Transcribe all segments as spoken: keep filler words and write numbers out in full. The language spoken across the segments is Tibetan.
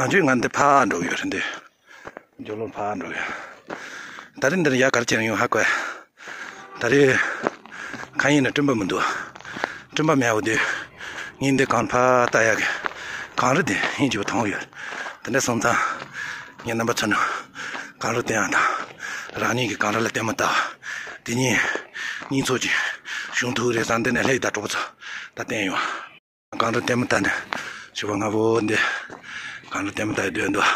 ང་ཚོས་ང་འདི་ཕར་འགྲོ་གི་ཡོད་རེད་འདི། མགྱོགས་ལོར་ཕར་འགྲོ་གི་ཡོད། ད་རེས་འདིར་ཡར་ག་རེ་བྱས་ནས་ཡོང་ཧ་གོ་ཡ། ད་རེས་ཁ་ཡིན་ན་སྤྲིན་པ་མི་འདུག་སྤྲིན་པ་མེད་པ་དུས་ངས་འདི་གངས་ཕར་ལྟ་ཡག་གི་གངས་རི་དེ་ཧིན་གྱི་བ་མཐོང་ཡོད། དེ་འདྲ་སོང་ཙང་ངས་རྣམ་པ་ཚོ་ནི་གངས་རི་བསྟན་ཡག་དང་། རང་ཉིད་ཀྱི་གངས་རི་ལ་ལྟད་མོ་ལྟ་བ་དེ་གཉིས་གཉིས་ཚོགས་ཀྱི་བྱུང་ཐུབ་རེད་བསམ། འདི་ནས་སླེབས་དང་གྲོགས་པོ་ཚོ་ད་བསྟན་ཡོང་། གངས་རི་ལྟད་མོ་ལྟ་ནས་ཞུ་བ་ང་བོ་འདི་གངས་རི་ལྟད་མོ་ལྟ་ཡི་སྡོད་འདུག་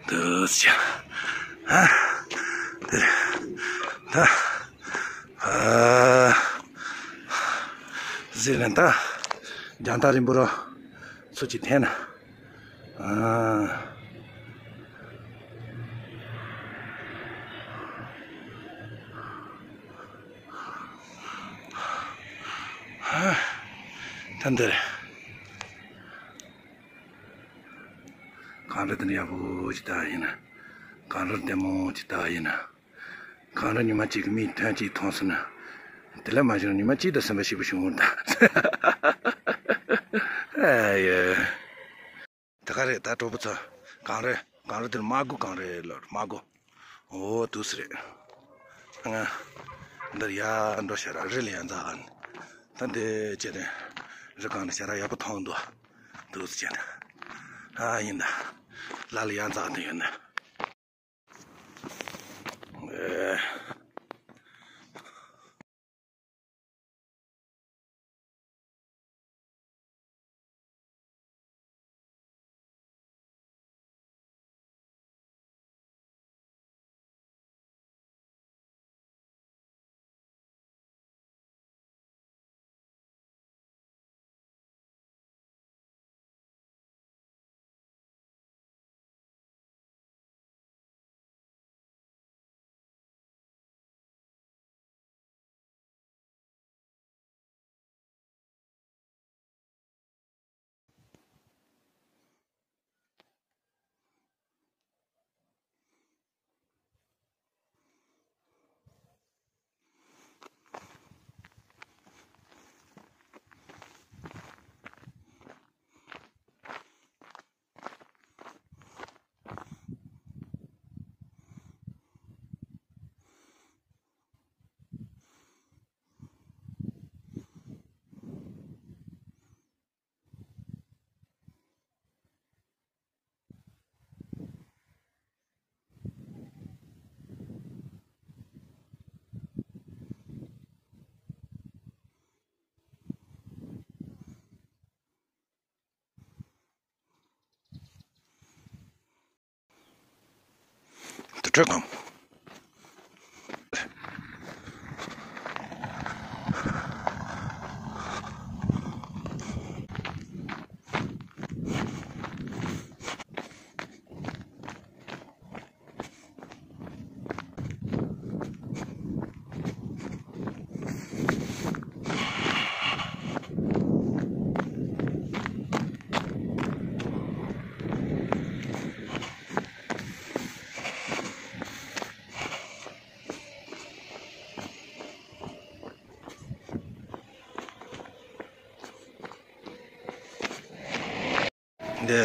འདུག་ཟེར། ཨ། དེ་ད་ཨ། ཟེར་ནས་ད་རྒྱང་ཐག་རིང་པོ་རུ་ཚུར་ཅིག་འཐེན་ན། ཨ། ད་འདིར་གངས་རི་འདི་ཡག་པོ་ཅིག་ལྟ་ཡིན་ན། གངས་རི་ལྟད་མོ་ཅིག་ལྟ་ཡིན་ན། གངས་རི་ཉི་མ་གཅིག་གི་མིག་ཐོན་གཅིག་མཐོང་སོང་ན། དེ་ལས་མ་བྱུང་ཉི་མ་གཅིག་དང་ཟིན་པ་ཞིག་པོ་བྱུང་བ་དང་། ཨ་ཡ། ད་ག་རེད་ད་གྲོགས་པོ་ཚོ། གངས་རི་གངས་རི་དེར་རྨ་སྒོ་གངས་རི་ལ་རྨ་སྒོ། འོ་འདུག་སེ་རེད། ང་འདིར་ཡར་འགྲོ་ཞེ་དྲག་རི་ལ་ཡར་འཛེགས་ཨ་ནི། ད་འདི་བྱས་ནས་རི་སྒང་ནས་ཞེ་དྲག་ཡག་པོ་མཐོང་འདུག་འདུག་སེ་བྱས་ནས། ཨ་ཡིན་ད། ལ་ལ་ཡར་འཛེགས་དུ་ཡོད་ན། ཨེ། དུར་ཁྲོད་སྒང་། འདི་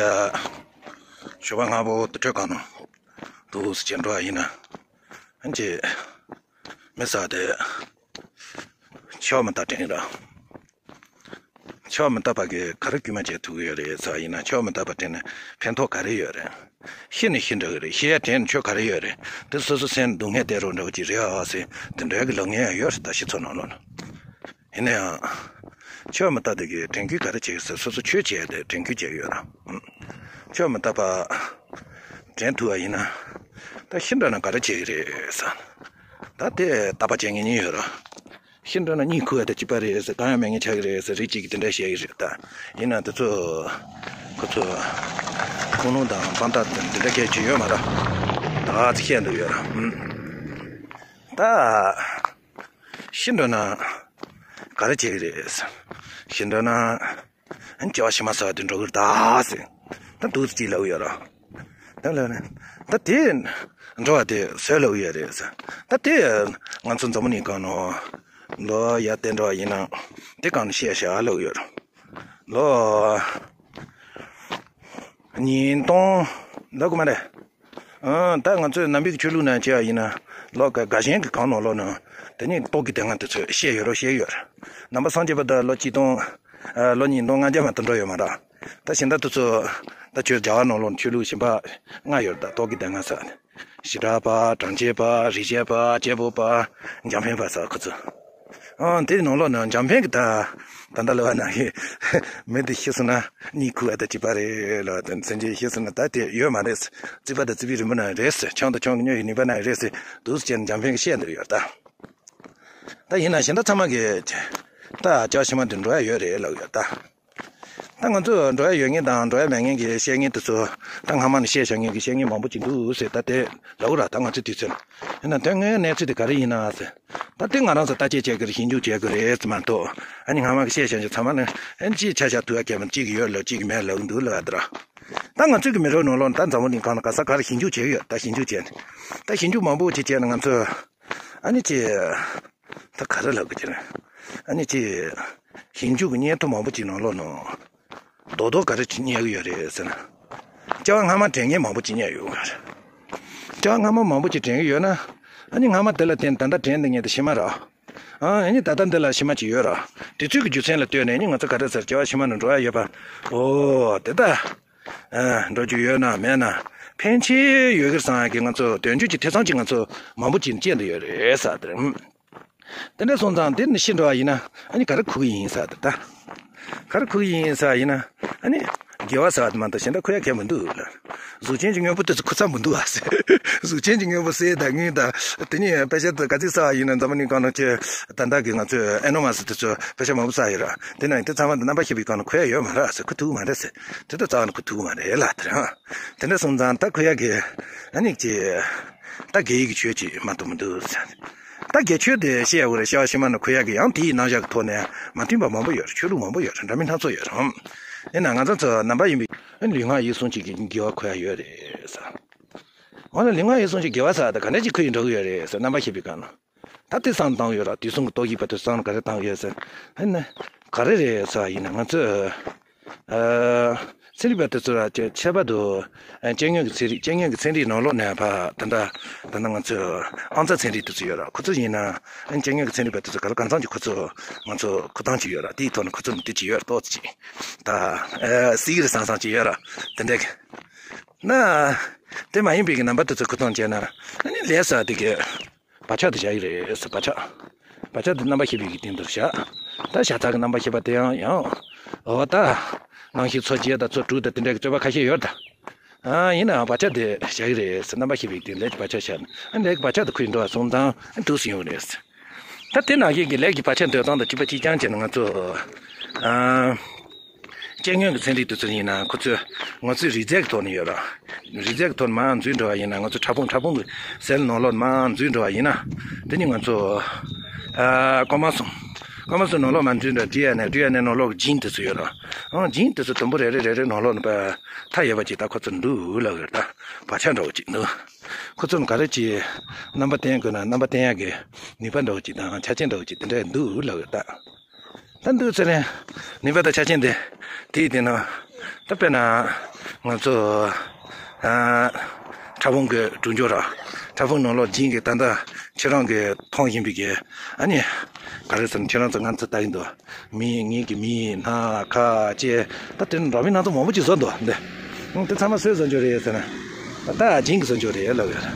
ཞོགས་པ་སྔ་པོ་དུར་ཁྲོད་སྒང་ནང་འདུག་སེ་བྱས་འགྲོ་བ་ཡིན་ན། ཨ་ཅེ། མི་ཟ་དེ། ཆོ་མི་ད་དྲན་ར། ཆོ་མི་ད་པ་གི་ག་རེ་དཀྱུས་མ་བྱས་ཐུབ་ཀྱི་ཡོད་རེད་ཟེར་བ་ཡིན་ན། ཆོ་མི་ད་པ་དྲན་ན་ཕན་ཐོགས་ག་རེ་ཡོད་རེད། ཤི་ནི་ཤི་འགྲོ་གི་རེད། ཤི་ཡ་དྲན་ཆོ་ག་རེ་ཡོད་རེད། དེ་སོ་སོ་སེམས་སྡུག་བསྔལ་དེ་རུ་འགྲོ་གི་རེད་ཨ་ཟེར་དེ་འདྲ་གི་ལབ་མཁན་ཡང་ཡོད་རེད་ད་ཤི་ཚོ་ནང་ལོགས་ལ། ཡིན་ན་ཡང་། ཆོས་མི་རྟག་དེ་གིས་དྲན་སྐུལ་ག་རེ་བྱེད་ཟེར། སོ་སོ་ཆོས་བྱས་ཏེ་དྲན་སྐུལ་བྱེད་ཀྱི་ཡོད་ར། ཆོས་མི་རྟག་པ་དྲན་ཐུབ་པ་ཡིན་ན། ད་ཤི་འགྲོ་ན་ག་རེ་བྱེད་ཀྱི་རེད་ཟེར། ད་དེ་རྟག་པ་བྱེད་མཁན་གཉིས་ཡོད་ར། ཤི་འགྲོ་ན་གཉིད་ཁུག་པ་དང་སྐྱིད་པ་རེད་ཟེར། གང་ཡང་མེད་མཁན་ཆགས་ཀྱི་རེད་ཟེར་རིགས་གཅིག་གིས་དེ་འདྲ་བཤད་ཀྱི་རེད་ད། ཡིན་ན་དེ་ཚོ་ཁོ་ཚོ་ཁུངས་ལུང་དང་དཔང་རྟགས་དེ་འདྲ་སྐད་ཆ་ཡོད་མ་ར། ད་ག་ཚོད་བཤད་འདུག་ཡོད་ར། ད། ཤི་འགྲོ་ན་ག་རེ་བྱེད་ཀྱི་རེད། ཤི་འགྲོ་ན་སྐྱེ་བ་ཕྱི་མ་ཟེར་བ་དེ་འགྲོ་གི་རེད་ད་ཟེར། ད་འདུག་སེ་ཅིག་ལབ་ཀྱི་ཡོད་ར། ད་ལབ་ན་ད་དེ་འགྲོ་བ་དེ་སུས་ལབ་ཀྱི་ཡོད་རེད་ཟེར། ད་དེ་ང་ཚོ་འཛམ་བུ་གླིང་སྒང་ནང་ལོ་ཡར་བལྟས་འགྲོ་བ་ཡིན་ན་དེ་སྒང་ནས་བཤད་བཞག་ལབ་ཀྱི་ཡོད་ར། ལོ། ཉིས་སྟོང་ལབ་དགོས་མ་རེད། ཨང་། ད་ང་ཚོས་ནང་པའི་ཆོས་ལུགས་ནང་བྱས་པ་ཡིན་ན། ལོ་ག་ག་གཞན་གྱི་གང་ནང་ལོགས་ནང་དེ་ནས་རྟོག་གེའི་སྡེ་ལྔ་དེ་ཚོ་བཤད་ཡོད་རོགས་བཤད་ཡོད་རེད། ནང་པ་སངས་རྒྱས་པ་དང་ལོ་གཅིག་སྟོང་། ཨ། ལོ་ཉིས་སྟོང་ལྔ་བརྒྱ་མ་གཏོགས་འགྲོ་ཡོད་མ་རེད། ད་གཞན་དག་དེ་ཚོ། ད་ཁྱོད་རྒྱ་གར་ནང་ལོགས་ཆོས་ལུགས་གཞན་པ་ལྔ་ཡོད་རེད། ད་རྟོག་གེའི་སྡེ་ལྔ་ཟེར། ཞི་དྲག་པ། སྦྲང་རྩི་པ། རིག་བྱེད་པ། དཔྱད་པོ་པ། འཇམ་དཔལ་པ་ཟེར་ཁོ་ཚོ། ཨང་། དེའི་ནང་ལོགས་ནས་འཇམ་དཔལ་གྱི་ད་ད་ལྟ་ལབ་པ་ནང་བཞིན་མི་དེ་ཤི་སོང་ན་གཉིད་ཁུག་པ་དང་གཅིག་པ་རེད་ལབ། དེ་སེམས་ཅན་ཤི་སོང་ན་ད་དེ་ཡོད་མ་རེད། རྩིག་པ་དང་རྩིག་པའི་རི་མོ་ནང་རེད་ཟེར། ཆང་དང་ཆང་གི་སྨྱོ་ཡི་ནུས་པ་ནང་རེད་ཟེར། འདུག་སེ་བྱས་ནས་འཇམ་དཔལ་གྱིས་བཤད་འདུག་ཡོད་ད། ད་ཡིན་ན་གཞན་དག་ཚང་མ་གིས་ད་སྐྱེ་བ་ཕྱི་མ་དེ་འགྲོ་ཡ་ཡོད་རེད་ལབ་ཡོད་ད། ད་ང་ཚོ་འགྲོ་ཡ་ཡོད་མཁན་དང་འགྲོ་ཡ་མེད་མཁན་གྱི་བཤད་མཁན་དེ་ཚོ། ད་སྔ་མ་ནས་བཤད་བཞག་མཁན་གྱི་བཤད་མཁན་མང་པོ་ཅིག་འདུག་ཟེར། ད་དེ་ལབ་ར། ད་ང་ཚོའི་དུས་ཚོད་ཡིན་ན་དོན་དངོས་གནས་ཚུལ་དེ་ག་རེ་ཡིན་ན་ཟེར། ད་དེ་ང་རང་ཚོ་བརྟག་དཔྱད་བྱེད་དགོས་རེད། ཞིབ་འཇུག་བྱེད་དགོས་རེད་ཟེར་མ་གཏོགས། ཨ་ནི་སྔ་མ་གི་བཤད་བཞག་མཁན་ཚང་མ་ནི་ཨ་ནི་ཅིག་ཆ་བཞག་ཐུབ་ཡ་གལ་མི་འདུག་གཅིག་གི་མེད་ལབ་འདུག་ལབ་ཡ་དེ་ར། ད་ང་ཚོའི་གི་མི་རབས་ནང་ལོགས་ནས་ད་འཛམ་བུ་གླིང་སྒང་ལ་ག་ས་ག་རེ་ཞིབ་འཇུག་བྱེད་ཀྱི་ཡོད། ད་ཞིབ་འཇུག་བྱས་ནས། ད་ཞིབ་འཇུག་མང་པོ་ཅིག་བྱས་ནས་ང་ཚོས། ཨ་ནི་ཅི། ད་ག་རེ་ལབ་དགོས་ཀྱི་རེད། ཨ་ནི་ཅི། ཞིབ་འཇུག་གི་སྙན་ཐོ་མང་པོ་ཅིག་ནང་ལོགས་ནང་། རྡོག་རྡོག་ག་རེ་ཅིག་རྙེད་ཀྱི་ཡོད་རེད་ཟེར་ན། སྐྱེ་བ་སྔ་མ་དྲན་མཁན་མང་པོ་ཅིག་རྙེད་ཡོད་ག་རེད། སྐྱེ་བ་སྔ་མ་མང་པོ་ཅིག་དྲན་གྱི་ཡོད་ན། ཨ་ནི་སྔ་མ་དེ་ལ་བརྟེན་ད་ལྟ་དྲན་བསྡད་མཁན་དེ་ཕྱི་མ་རེད། ཨ། ཨ་ནི་ད་ལྟ་འདི་ལ་ཕྱི་མ་ཅིག་ཡོད་རེད། དུས་ཚོད་ཀྱི་རྒྱུ་མཚན་ལ་ལྟོས་ནས་ཨ་ནི་ང་ཚོ་ག་རེ་ཟེར། སྐྱེ་བ་ཕྱི་མ་ནས་འགྲོ་ཡ་ཡོད་པ། ཨོ་དེ་ད། ཨ། འགྲོ་རྒྱུ་ཡོད་ན་མེད་ན། ཕན་ཆེ་ཡོད་ཀྱི་རེད་བསམ་ཡག་གི་ང་ཚོ་དོན་བརྗོད་ཀྱི་ཐེ་ཚོམ་ཅིག་ང་ཚོ་མང་པོ་ཅིག་སྐྱེས་བསྡད་ཡོད་རེད་ཟེར་དེ་རེད། དེ་འདྲ་སོང་ཙང་དེ་ནས་ཤི་འགྲོ་བ་ཡིན་ན་ཨ་ནི་ག་རེ་ཁུག་གི་ཡིན་ཟེར་དེ་ད། ག་རེ་ཁུག་གི་ཡིན་ཟེར་ཡིན་ན། ཨ་ནི་དགེ་བ་ཟེར་བ་དེ་མ་གཏོགས་གཞན་དག་ཁུག་ཡ་གང་ཡང་མི་འདུག་ལ། གཟུགས་ཅན་གྱི་དངོས་པོ་དེ་ཚོ་ཁུག་ས་མི་འདུག་ཨ་ཟེར། གཟུགས་ཅན་གྱི་དངོས་པོ་ཟས་དང་དངུལ་དང་། དེ་ནས་པེ་ཤ་དེ་ག་ཚོད་བསགས་ཡིན་ན་འཛམ་བུ་གླིང་སྒང་ནང་ཆེ། ད་ལྟ་གི་ང་ཚོས་ཨེ་ནོ་མ་སི་དེ་ཚོ་པེ་ཤ་མང་པོ་བསགས་ཡོད་ར། དེ་ནང་དེ་ཚང་མ་དེ་རྣམ་པར་ཤེས་པའི་སྒང་ནས་ཁུག་ཡ་ཡོད་མ་རེད་ཟེར། ཁུག་ཐུབ་མ་རེད་ཟེར། དེ་དང་རྩ་བ་ནས་ཁུག་ཐུབ་མ་རེད་ལ་དེ་རང་། དེ་འདྲ་སོང་ཙང་ད་ཁུག་ཡ་གི། ཨ་ནི་ཅི། ད་དགེ་བའི་གི་ཆོས་ཅིག་མ་གཏོགས་མི་འདུག་ཟེར། ད་དགེ་ཆོས་དེ་བཤད་ཡ་དགོས་རེད། སྐྱེ་བ་ཕྱི་མ་ནས་ཁུག་ཡ་གི་ཡང་དེའི་རྣམ་གཞག་གི་ཐོག་ནས་མ་མཐུན་པ་མང་པོ་ཡོད་རེད། ཆོས་ལུགས་མང་པོ་ཡོད་རེད། འདྲ་མིན་སྣ་ཚོགས་ཡོད་རེད། ཡིན་ན་ང་ཚོ་ཚོ་རྣམ་པ་ཡིན་པའི་ལུས་ངག་ཡིད་གསུམ་གཅིག་གི་དགེ་བ་ཁུག་ཡ་ཡོད་རེད་ཟེར། འོ་ན་ལུས་ངག་ཡིད་གསུམ་གཅིག་དགེ་བ་ཟེར་ད་ག་འདྲ་ཅིག་ཁུག་ཡིན་འགྲོ་གི་ཡོད་རེད་ཟེར། རྣམ་པ་ཤེས་པའི་སྒང་ནས། ད་དེ་བསམ་བཏང་ཡོད་ར། དུས་གསུམ་གྱི་རྟོག་ཞིབ་པ་དེ་བསམ་ག་རེ་བཏང་ཡོད་ཟེར། ཨ་ནི། ག་རེ་རེད་ཟེར་བ་ཡིན་ན་ང་ཚོས། ཨ། ཚན་རིག་པ་དེ་ཚོ་ར་ཁྱད་པར་དུ། ཨ། སྐྱེ་དངོས་ཀྱི་ཚན་རིག་སྐྱེ་དངོས་ཀྱི་ཚན་རིག་ནང་ལོགས་ནས་ཕ་ད་ལྟ། ད་ལྟ་ང་ཚོས་ཨང་རྩ་ཚན་རིག་དེ་ཚོ་ཡོད་ར། ཁོ་ཚོ་ཡིན་ན། ཨ། སྐྱེ་དངོས་ཀྱི་ཚན་རིག་པ་དེ་ཚོ་ག་ལ་གང་འཚམ་གྱི་ཁོ་ཚོ་ང་ཚོ་ཁུག་སྟངས་ཅིག་ཡོད་ར། དེའི་ཐོག་ནས་ཁོ་ཚོ་ནི་དེ་ཅིག་ཡོད་ར། ཏོག་ཙམ་ཅིག་ད། ཨ། སྲིད་ཀྱི་རེད་བསམ་བསམ་ཅིག་ཡོད་ར། དེ་འདྲ་གི། ན། དེ་མ་ཡིན་པའི་གི་རྣམ་པ་དེ་ཚོ་ཁུག་སྟངས་བྱས་ན། ཨ་ནི་ལས་ས་དེ་གི། བག་ཆགས་དེ་བཞག་གི་རེད་ཟེར། བག་ཆགས། བག་ཆགས་དེ་རྣམ་པར་ཤེས་པའི་གི་སྟེང་དུ་བཞག་ད་བྱ་ཚ་གི་རྣམ་པར་ཤེས་པ་དེ་ཡང་ཡང་། འོ་ད། རང་བཞིན་ཚོ་བརྒྱད་དང་ཚོ་དྲུག་དང་དེ་འདྲ་གི་རྩོད་པ་ཁ་ཤས་ཡོད་ད། ཨ། ཡིན་ནའང་བག་ཆགས་དེ་བཞག་གི་རེད་ཟེར། རྣམ་པར་ཤེས་པའི་གི་སྟེང་ལས་ཀྱི་བག་ཆགས་བཞག་ན། ཨ། ལས་ཀྱི་བག་ཆགས་དེ་ཁུག་འགྲོ་བ་སོང་ཙང་། ཨ། འདུག་སེ་ཡོང་གི་རེད་ཟེར། ད་དེ་ནང་བཞིན་གྱི་ལས་ཀྱི་བག་ཆགས་འདོད་སྟངས་དང་གཅིག་པ་གཅིག་རྐྱང་བྱས་ན་ང་ཚོ། ཨ། སྐྱེ་དངོས་ཀྱི་ཚན་རིག་དེ་ཚོ་ཡིན་ན་ཁོ་ཚོས་ང་ཚོའི་རིགས་རྫས་ཀྱི་ཐོག་ནས་ཡོད་ར། རིགས་རྫས་ཀྱི་ཐོག་ནས་མར་འཛུལ་འགྲོ་བ་ཡིན་ན། ང་ཚོ་ཕྲ་ཕུང་ཕྲ་ཕུང་གི་སེལ་ནང་ལོགས་མར་འཛུལ་འགྲོ་བ་ཡིན་ན། དེ་ནི་ང་ཚོ། ཨ། ཀོ་མ་སོམ། ཀོ་མ་སོམ་ནང་ལོགས་མར་འཛུལ་འགྲོ། ཌི་ཨེན་ཨེ། ཌི་ཨེན་ཨེ་ནང་ལོགས་ཀྱི་ཇིན་དེ་ཚོ་ཡོད་ར། ཨང་། ཇིན་དེ་ཚོ་དུམ་བུ་རེ་རེ་རེ་རེ་ནང་ལོགས་ནས་པ་མཐའ་ཡས་པ་ཅིག་ད་ཁོ་ཚོ་འདུག་ལབ་ཡོད་ད། བག་ཆགས་འདྲ་བོ་ཅིག་འདུག་ཁོ་ཚོ་ནི་ག་རེ་ཅིག་རྣམ་པ་བསྟན་དགོས་ན་རྣམ་པ་བསྟན་ཡག་གི་ནུས་པ་འདྲ་བོ་ཅིག་དང་ཆ་རྐྱེན་འདྲ་བོ་ཅིག་དེ་འདྲ་འདུག་ལབ་ཡོད་ད། ད་འདུག་ཚེ་རིང་། ནུས་པ་དང་ཆ་རྐྱེན་དེ། དེའི་སྟེང་ན། ད་དཔེར་ན། ང་ཚོ། ཨ། ཕྲ་ཕུང་གི་གྲུབ་འབྱོར་ར། ཕྲ་ཕུང་ནང་ལོགས་ཇིན་གྱི་ད་ལྟ་ཁྱེད་རང་གིས་མཐོང་བཞིན་པའི་གི། ཨ་ནི། ག་རེ་ཟེར་ན་ཁྱེད་རང་ཚོ་ང་ཚོ་ལྟ་གི་འདུག་མི། ངེད་ཀྱི་མི། སྣ། ཁ། ལྕེ། ད་དེ་འདྲ་མིན་སྣ་ཚོགས་མང་པོ་ཅིག་བཟོ་འདུག་འདི། ཨང་། དེ་ཚང་མ་སུས་བཟོ་རྒྱུ་རེད་ཟེར་ན། ད་ཇིན་གྱིས་བཟོ་རྒྱུ་རེད་ལབ་ཡོད།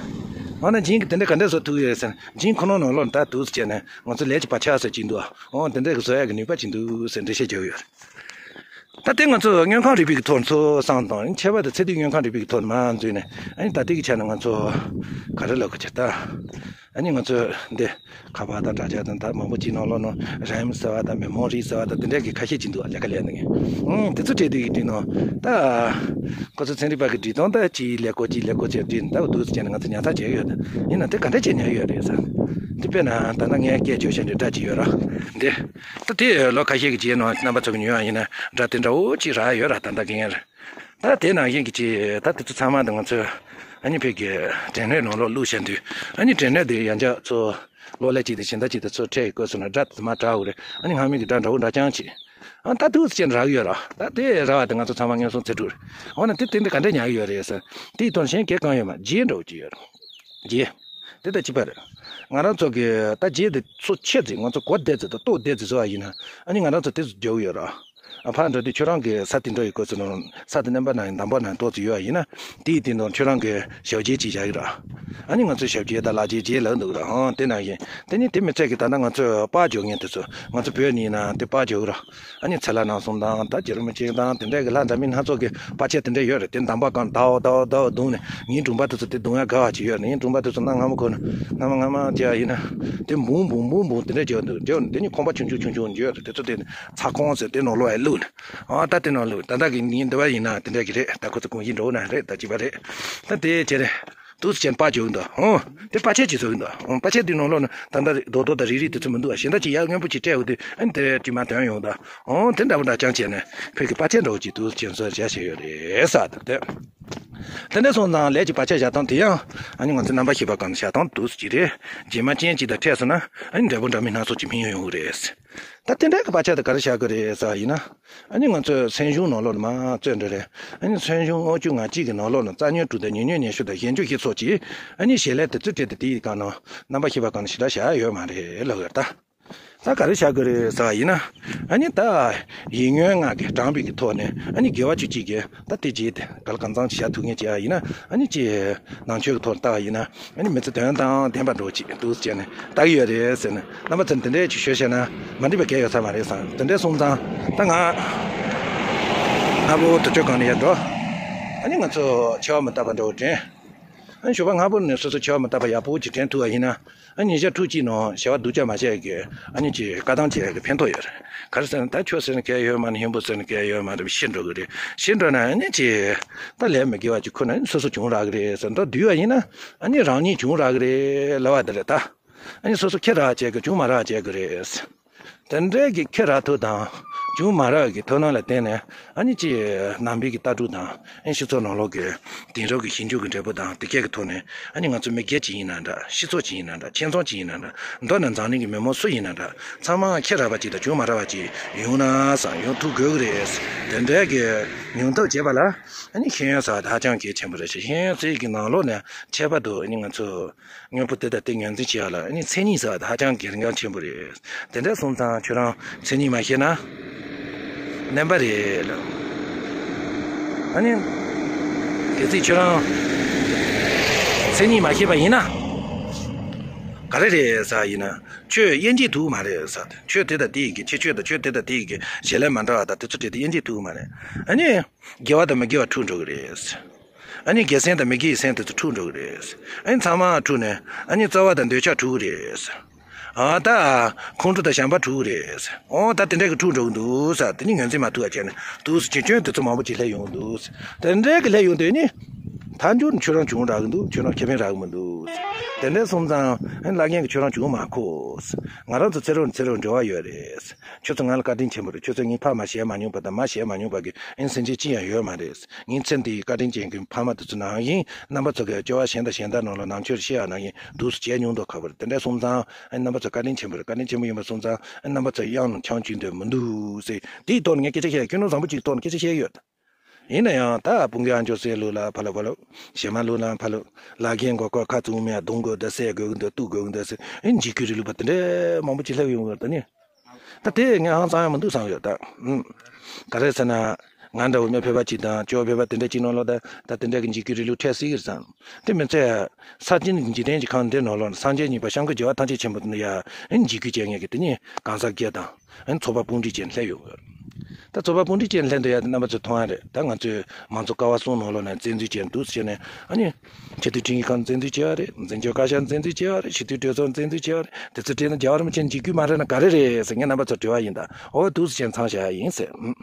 འོ་ན་ཇིན་གྱིས་དེ་འདྲ་ག་འདྲས་བཟོ་ཐུབ་ཡོད་ཟེར་ན། ཇིན་ཁོ་ན་ནང་ལོགས་ད་འདུག་སེ་བྱས་ནས་ང་ཚོ་ལས་ཀྱི་བག་ཆགས་ཟེར་གྱི་འདུག་འོ་དེ་འདྲས་ཀྱི་བཟོ་ཡག་གི་ནུས་པ་ཅིག་འདུག་ཟེར་འགྲེལ་བཤད་རྒྱག་གི་ཡོད། ད་ལྟའི་ང་ཚོ་དངོས་ཁམས་རིག་པའི་གི་ཐོག་ཚོ་བསམ་དང་། ཁྱད་པར་དུ་ཚེ་དུས་དངོས་ཁམས་རིག་པའི་གི་ཐོག་མར་འཛུལ་ནས། ཨ་ནི་ད་ལྟའི་གི་ཆ་ནས་ང་ཚོ་ག་རེ་ལབ་དགོས་ཀྱི་ད། ཨ་ནི་ང་ཚོས་འདི་ཁ་པར་དང་དྲ་རྒྱ་དང་ད་མང་པོ་ཅིག་ནང་ལོགས་ནང་རེམ་ཟེར་བ་དང་མེ་མོ་རི་ཟེར་བ་དང་དེ་འདྲ་གི་ཁ་ཤས་ཅིག་འདུག་ལས་ཀ་ལས་ནི། ཨང་། དེ་ཚོ་བྲིས་དུས་ཀྱི་དུས་ནང་ད་ཁོ་ཚོ་ཚན་རིག་པ་གི་འབྲི་སྟངས་ད་ཅིག་ལས་ཀོ་ཅིག་ལས་ཀོ་ཅིག་བྲིས་ནས་ད་འདུག་སེ་བྱས་ནས་ང་ཚོ་ཉར་ཚགས་བྱས་ཡོད། ཡིན་ན་དེ་ག་འདྲ་བྱས་ཉར་ཡོད་རེད་ཟེར། དེ་དཔེར་ན་ད་ལྟ་ངས་སྐད་བརྗོད་བྱས་འདི་འདྲ་ཅིག་ཡོད་ར། འདི། ད་དེ་ལོ་ཁ་ཤས་ཀྱི་རྗེས་ནང་རྣམ་པ་ཚོ་གི་ཉོ་ཡ་ཡིན་ན་སྒྲ་དེ་འདྲ་བོ་ཅིག་རག་ཡོད་ར། ད་ལྟ་གི་ཡིན་ར། ད་དེ་ནང་བཞིན་གྱི་ཅིག་ད་དེ་ཚོ་ཚང་མ་ད་ང་ཚོས་ཨ་ནི་བོད་ཀྱི་འབྲེལ་སྣོད་ནང་ལོགས་བླུགས་བཞག་དུས། ཨ་ནི་འབྲེལ་སྣོད་དེ་ཡང་བསྐྱར་ཚུར་གློག་ཀླད་ཅིག་དང་གཞན་དག་ཅིག་དང་ཚུར་འཕྲད་བཀོལ་སོང་ན་སྒྲ་དེ་མར་གྲགས་དགོས་རེད། ཨ་ནི་སྔ་མོ་གི་སྒྲ་འདྲ་བོ་འདྲ་རྐྱང་ཅིག་ ཨ་ད་འདུག་སེ་བྱས་ནས་རག་གི་ཡོད་ར། ད་དེ་རག་པ་དེ་ང་ཚོ་ཚང་མ་ངན་སོང་ཚེ་སྒྲུབ་རེད། འོ་ན་དེ་དེ་འདྲ་ག་འདྲ་ཉར་གི་ཡོད་རེད་ཟེར། དེའི་ཐོག་གཞན་གས་གང་ཡོད་མ་རྗེས་འགྲོ་གི་ཡོད་ར། རྗེས། དེ་ད་གཅིག་པ་རེད། ང་རང་ཚོ་གི་ད་རྗེས་དེ་ཚོ་ཆེ་ཙི་ང་ཚོ་གོ་བདེ་ཙི་དང་རྟོགས་བདེ་ཙི་བཟོ་བ་ཡིན་ན། ཨ་ནི་ང་རང་ཚོ་དེ་ཚོ་རྒྱག་གི་ཡོད་ར། ཨ་ཕར་འགྲོ་དུས་ཁྱོད་རང་གི་ས་དེ་འགྲོ་ཡི་གོ་ཚོད་ནང་ས་དེ་རྣམ་པ་ནང་འདམ་པ་ནང་ཏོག་ཙམ་ཡོད་པ་ཡིན་ན། དེའི་སྟེང་དུ་ཁྱོད་རང་གི་ཞབས་རྗེས་ཅིག་བཞག་གི་ར། ཨ་ནི་ང་ཚོས་ཞབས་རྗེས་དང་ལག་རྗེས་རྗེས་ལབ་འདུག་ར། ཨང་དེ་ནང་བཞིན་དེ་ནི་དེ་མི་ཚད་ཀྱི་ད་ལྟ་ང་ཚོས་པར་འཇོག་མཁན་དེ་ཚོ་ང་ཚོ་བོད་ནས་ཡིན་ན་དེ་པར་འཇོག་གི་ར། ཨ་ནི་ཚེ་ལྷ་ནང་སོང་དང་ད་རྗེ་རིན་པོ་ཆེ་དང་དེ་འདྲ་གི་ལྷ་འདྲ་མིན་སྣ་ཚོགས་ཀྱི་པར་ཆས་དེ་འདྲ་ཡོད་རེད། དེ་འདམ་པ་གང་ཟླའོ་ཟླའོ་ཟླའོ་བརྡུངས་ནས་ངའི་སྒྲུང་པ་དེ་ཚོ་དེ་བརྡུངས་ཡ་དགའ་བ་ཅིག་ཡོད་རེད། ངའི་སྒྲུང་པ་དེ་ཚོ་གནའ་སྔ་མོ་གོ་ན་སྔ་མོ་སྔ་མོ་ཅིག་ཡིན་ན་དེ་འབུང་འབུང་འབུང་འབུང་དེ་འདྲ་བརྗོད་འདུག་བརྗོད་ནས་དེ་ནི་ཁང་པ་ཆུང་ཆུང་ཆུང་ཆུང་ཡོད་རེད། དེ་ཚོ་དེ་ཚ་ཁང་ཟེར་དེ་ནང་ལོགས་ཡ་བླུགས་ནས། ཨ་ད་དེ་ནང་ལོགས་ད་ལྟ་གི་ཉིན་འདི་བ་ཡིན་ན་དེ་འདྲ་གི་རེད། ད་ཁོ་ཚོ་གོང་བཞིན་འགྲོ་ན་རེད། ད་གཅིག་པ་རེད། ད་དེ་བྱས་རེད། འདུག་སེ་བྱས་ནས་པར་འཇོག་གི་འདུག་ཨོ། དེ་པར་ཆས་ཅིག་བཟོ་གི་འདུག་ཨོ། པར་ཆས་དེའི་ནང་ལོགས་ནས་ད་ལྟ་རྡོག་རྡོག་དང་རིལ་རིལ་དེ་ཚོ་མི་འདུག་ཨ་གཞན་དག་ཅིག་ཡར་སྔོན་པོ་ཅིག་སྤྲད་འོ་དེ་ཨ་ནི་དེ་དྲི་མ་དོན་ཡོང་ད། ཨོ་དེ་འདྲ་པོ་འདྲ་རྐྱང་བྱས་ནས་བོད་ཀྱི་པར་ཆས་འདྲ་བོ་ཅིག་འདུག་སེ་བྱས་བཟོ་བྱ་བྱས་ཡོད་རེད་ས་དེ། དེ་འདྲ་སོང་ཙང་ལས་ཀྱི་པར་ཆས་བཞག་སྟངས་དེ་ཡང་ཨ་ནི་ང་ཚོ་རྣམ་པ་ཤེས་པ་གང་བཞག་སྟངས་འདུག་སེ་ཅིག་རེད། རྗེས་མ་ཅན་ཅིག་དང་འཕྲད་སོང་ན་ཨ་ནི་འབྲས་བུ་འདྲ་མིན་སྣ་ཚོགས་ཅིག་སྨིན་ཡོང་གི་རེད། ད་དེ་འདྲའི་གི་པར་ཆས་དེ་ག་རེ་བཞག་གི་རེད་ཟེར་བ་ཡིན་ན། ཨ་ནི་ང་ཚོའི་སེམས་གཞུང་ནང་ལོགས་ནས་མར་རྩོད་འགྲོ་རེད། ཨ་ནི་སེམས་གཞུང་ལྔ་བཅུ་ང་གཅིག་གི་ནང་ལོགས་ནས་རྩ་ཉོན་དྲུག་དང་ཉེ་ཉོན་ཉི་ཤུ་དང་གཞན་འགྱུར་བཞི་སོགས་ཀྱི་ཨ་ནི་བྱེད་ལས་དེ་ཚོ་སྤྲད་དེ་དེའི་སྒང་ནང་རྣམ་པ་ཤེས་པ་སྒང་ནས་ཞེ་དྲག་བཞག་ཡོད་མ་རེད་ལབ་ཡོད་ད། ད་ག་རེ་བཞག་གི་རེད་ཟེར་བ་ཡིན་ན། ཨ་ནི་ད་ཡིད་ཉོན་ལྔ་གིས་དྲངས་པའི་གི་ཐོག་ནས་ཨ་ནི་དགེ་བ་བཅུ་གཅིག་གི་ད་དེ་རྗེས་དེ་ག་ལ་གང་འཚམ་ཞིག་བཞག་ཐུབ་མཁན་ཅིག་ཡིན་ན་ཨ་ནི་ཅིག་ནང་ཆོས་ཀྱི་ཐོག་ལ་ལྟ་བ་ཡིན་ན། ཨ་ནི་མི་ཚེ་དོན་དང་ལྡན་པ་འགྲོ་ཅིག་འདུག་ཟེར་ནས་ལྟ་གི་ཡོད་རེད་ཟེར་ནས་རྣམ་པ་ཚོ་འདི་འདྲས་ཅིག་ཤོད་བཤད་ན་མ་འགྲིག་པ་གང་ཡོད་ས་མ་རེད་བསམ། འདི་འདྲས་སོང་ཙང་ད་ང་སྔ་པོ་དུ་ཆོས་སྒང་ནས་ཡར་འགྲོ། ཨ་ནི་ང་ཚོ་འཆི་བ་མི་རྟག་པ་འདྲ་བོ་དྲན། ཨ་ནི་ཞོགས་པ་སྔ་པོ་ནས་སོ་སོ་འཆི་བ་མི་རྟག་པ་ཡག་པོ་ཅིག་དྲན་ཐུབ་པ་ཡིན་ན། ཨ་ནི་ཉིན་ཞག་ཕྲུགས་གཅིག་ནང་བྱ་བ་སྡུག་ཅག་མ་བྱས་ཀྱི་ཨ་ནི་ཅིག་བཀའ་གདམས་བྱས་ཀྱི་ཕན་ཐོགས་ཡོད་རེད། ག་རེ་ཟེར་ན་ད་ཁྱོད་ཟེར་ན་གལ་ཡོད་མ་རེད། ཧིན་པོ་ཟེར་ན་གལ་ཡོད་མ་རེད། ཤི་འགྲོ་གི་རེད། ཤི་འགྲོ་ན་ཨ་ནི་ཅིག་ད་ལས་མི་དགེ་བ་ཅིག་ཁུར་ན་ཨ་ནི་སོ་སོ་བྱུང་རག་གི་རེད་ཟེར། མདོར་བསྡུས་པ་ཡིན་ན་ཨ་ནི་རང་ཉིད་བྱུང་རག་གི་རེད་ལབ་པ་དེ་རེད་ད། ཨ་ནི་སོ་སོ་ཁྱེར་རག་བྱས་ཀྱི་བྱུང་མ་རག་བྱས་ཀྱི་རེད། དེ་འདྲའི་གི་ཁྱེད་རང་ཐུགས་དང་། བྱུང་མ་རག་གི་ཐུགས་སྣང་ལ་བརྟེན་ནས་ཨ་ནི་ཅི། ནང་པའི་གི་ལྟ་གྲུབ་དང་ཨ་ནི་སྤྱི་ཚོགས་ནང་ལོགས་ཀྱི་དེང་རབས་ཀྱི་ཞིབ་འཇུག་གི་འབྲས་བུ་དང་དེ་སྐད་ཀྱི་ཐོག་ནས་ཨ་ནི་ང་ཚོ་མི་སྒེར་གཅིག་ཡིན་ན་འདྲ། སྤྱི་ཚོགས་གཅིག་ཡིན་ན་འདྲ། ཁྱིམ་ཚང་གཅིག་ཡིན་ན་འདྲ། མདོར་ན་འཛམ་གླིང་གི་མི་མང་སུ་ཡིན་ན་འདྲ། ཚང་མ་ཁྱེད་རག་པ་གཅིག་དང་བྱུང་མ་རག་པ་གཅིག་ཡོང་ན་བསམ། ཡོང་ཐུབ་དགོས་ཀྱི་རེད། དེ་འདྲའི་གི་ཡོང་ཐབས་བྱེད་པ་ལ་ཨ་ནི་ཤེས་ཡོན་ཟེར་བ་དེ་ཧ་ཅང་གལ་ཆེན་པོ་རེད་ཤག་ཤེས་ཡོན་ཟེར་གྱི་ནང་ལོགས་ནས་ཁྱད་པར་དུ་ཨ་ནི་ང་ཚོ། དངོས་པོ་དེ་དང་དེ་ངོས་འཛིན་བྱེད་ཡག་ལ་ཨ་ནི་མཚན་ཉིད་ཟེར་བ་དེ་ཧ་ཅང་གལ་འགངས་ཆེན་པོ་རེད། དེ་འདྲ་སོང་ཙང་ཁྱོད་རང་མཚན་ཉིད་མ་ཤེས་ན་གནོད་པ་རེད་ལ། ཨ་ནི་གལ་སྲིད་ཁྱོད་རང་མཚན་ཉིད་མ་ཤེས་པ་ཡིན་ན་ག་རེ་རེད་ཟེར་བ་ཡིན་ན་ཆོས་དབྱེ་འབྱེད་ཐུབ་མ་རེད་ཟེར། ཆོས་དེ་དང་དེ་ཡི་གི་ཁྱད་ཆོས་དང་ཆོས་དེ་དང་དེ་ཡི་གི་བྱེད་ལས་མ་འདྲ་བ་དང་དེ་ཚོ་དེ་དབྱེ་འབྱེད་ཐུབ་མ་རེད། ཨ་ནི། དགེ་བ་དང་མི་དགེ་བ་འཁྲུག་འགྲོ་གི་རེད། ཨ་ནི་དགེ་སེམས་དང་མི་དགེ་བའི་སེམས་དེ་ཚོ་འཁྲུག་འགྲོ་གི་རེད། ཨ་ནི་ཚང་མ་འཁྲུག་ནས་ཨ་ནི་རྩ་བ་དང་འདོད་ཆགས་འཁྲུག་གི་རེད། ཨ་ད་ཁོང་ཁྲོ་དང་བྱམས་པ་འཁྲུག་གི་རེད། ཨོ་ད་དེ་འདྲ་གི་འཁྲུག་འགྲོ་གི་འདུག་ས། དེ་ནི་ངོས་འཛིན་མ་ཐུབ་པ་བྱས་ནས་འདུག་སེ་བྱེད་སྐྱོན་དེ་ཚོ་མང་པོ་ཅིག་སླེབས་ཡོང་གི་འདུག་དེ་འདྲ་གི་སླེབས་ཡོང་དུས་ནི། མཐའ་མཇུག་ནི་ཁྱོད་རང་བྱུང་རག་གི་འདུག་ཁྱོད་རང་ཁེ་ཕན་རག་གི་མི་འདུག་དེ་འདྲ་སོང་ཙང་ཨ་ནི་བླ་རྒན་གྱིས་ཁྱོད་རང་བྱུང་མ་ཁོ། ང་རང་ཚོ་ཚེ་རབས་ནས་ཚེ་རབས་འབྲེལ་བ་ཡོད་རེད། ཁྱོད་ཚོ་ང་ལ་བཀའ་དྲིན་ཆེན་པོ་རེད། ཁྱོད་ཚོས་ངའི་ཕ་མ་བྱས་མ་མྱོང་པ་དང་མ་བྱས་མ་མྱོང་པ་གི་ཨེ་སེམས་ཅན་ཅི་ཡང་ཡོད་མ་རེད། ངའི་ཚེ་འདིའི་བཀའ་དྲིན་ཅན་གྱི་ཕ་མ་དེ་ཚོ་ནང་བཞིན་རྣམ་པ་ཚོ་གི་སྐྱོ་བ་གཞན་དང་གཞན་དག་ནང་ལ་ནང་ཆོས་བཤད་ཡག་ནང་བཞིན་འདུག་སེ་བྱས་མྱོང་མདོག་ཁ་པོ་རེད། དེ་འདྲ་སོང་ཙང་ཨེ་རྣམ་པ་ཚོ་བཀའ་དྲིན་ཆེན་པོ་རེད། བཀའ་དྲིན་ཆེན་པོ་ཡིན་པ་སོང་ཙང་ཨེ་རྣམ་པ་ཚོ་གཡང་ནང་ཆང་བཅུག་འདོད་མི་འདུག་ཟེར། དེའི་ཐོག་ནས་ངས་སྐད་ཆ་བཤད་ཡག་ཁྱོད་རྣམ་བཟང་པོ་གཅིག་ཐོག་ནས་སྐད་ཆ་བཤད་ཡོད། ཡིན་ན་ཡང་ད་སྤུན་ཀྱག་ཨ་ཅོ་སྲས་ལུག་ལ་ཕ་ལུག་ཕ་ལུག་གཞས་མ་ལུག་ལ་ཕ་ལུག་ལ་རྒན་མགོ་སྐོར་ཁ་བཙུམ་མེད་རྡུང་དགོས་འདུག་བསད་དགོས་འདུག་གཏུབ་དགོས་འདུག་ཟེར་ཨེ་འཇིགས་སྐུལ་རིང་ལུགས་པ་དེ་འདྲའི་མང་པོ་ཅིག་སླེབས་ཡོང་གི་ཡོད་ད་ནི། ད་དེ་ངས་ཧང་སང་ཡག་མི་འདུག་བསམ་ཡོད་ད། ཨུམ། ག་རེ་ཟེར་ན། ང་འདྲ་བོ་མི་ཕལ་པ་ཅིག་དང་ཅོ་ཕལ་པ་དེ་འདྲ་ཅིག་ནང་ལོགས་ད་ད་དེ་འདྲ་གི་འཇིགས་སྐུལ་རིང་ལུགས་འཕྲད་སྲིད་ཀྱི་རེད་བསམ། དེ་མི་ཚད། ས་ཆེན་འཇིག་རྟེན་གྱི་ཁམས་འདི་ནང་ལོགས་ན་སངས་རྒྱས་གཉིས་པ་སྐྱབས་མགོན་རྒྱལ་བ་ཐམས་ཅད་མཁྱེན་པ་དེ་ནི་ཡ་ཨེ་འཇིགས་སྐུལ་བྱེད་མཁན་གྱི་དེ་ནི་གང་ཟག་བརྒྱད་དང་། ཨ་ནི་ཚོགས་པ་དཔུང་སྒྲིག་བྱས་ནས་སླེབས་ཡོང་གི་ཡོད། ད་ཚོགས་པ་དཔུང་སྒྲིག་བྱས་ནས་སླེབས་འདུག་ཡ་དེ་རྣམ་པ་ཚོས་མཐོང་ཡ་རེད། ད་ང་ཚོས་མང་གཙོ་ཀ་བ་གསུམ་ནང་ལོགས་ནས་བཙན་འཛུལ་བྱས་འདུག་སེ་བྱས་ནས་ཨ་ནི། ཆེས་མཐོའི་ཁྲིམས་ཞིབ་ཁང་བཙན་འཛུལ་བྱས་པ་རེད། འཛིན་སྐྱོང་བཀའ་ཤག་བཙན་འཛུལ་བྱས་པ་རེད། སྤྱི་འཐུས་གྲོས་ཚོགས་བཙན་འཛུལ་བྱས་པ་རེད། དེ་ཚོ་བྲིས་ན་རྒྱལ་བ་རིན་པོ་ཆེ་འཇིགས་སྐུལ་མ་རེད་ན་ག་རེ་རེད་ཟེར་ངས་རྣམ་པ་ཚོར་དྲི་བ་ཡིན་ད། འོ་འདུག་སེ་བྱས་མཚམས་བཞག་ཡ་ཡིན་ཟེར།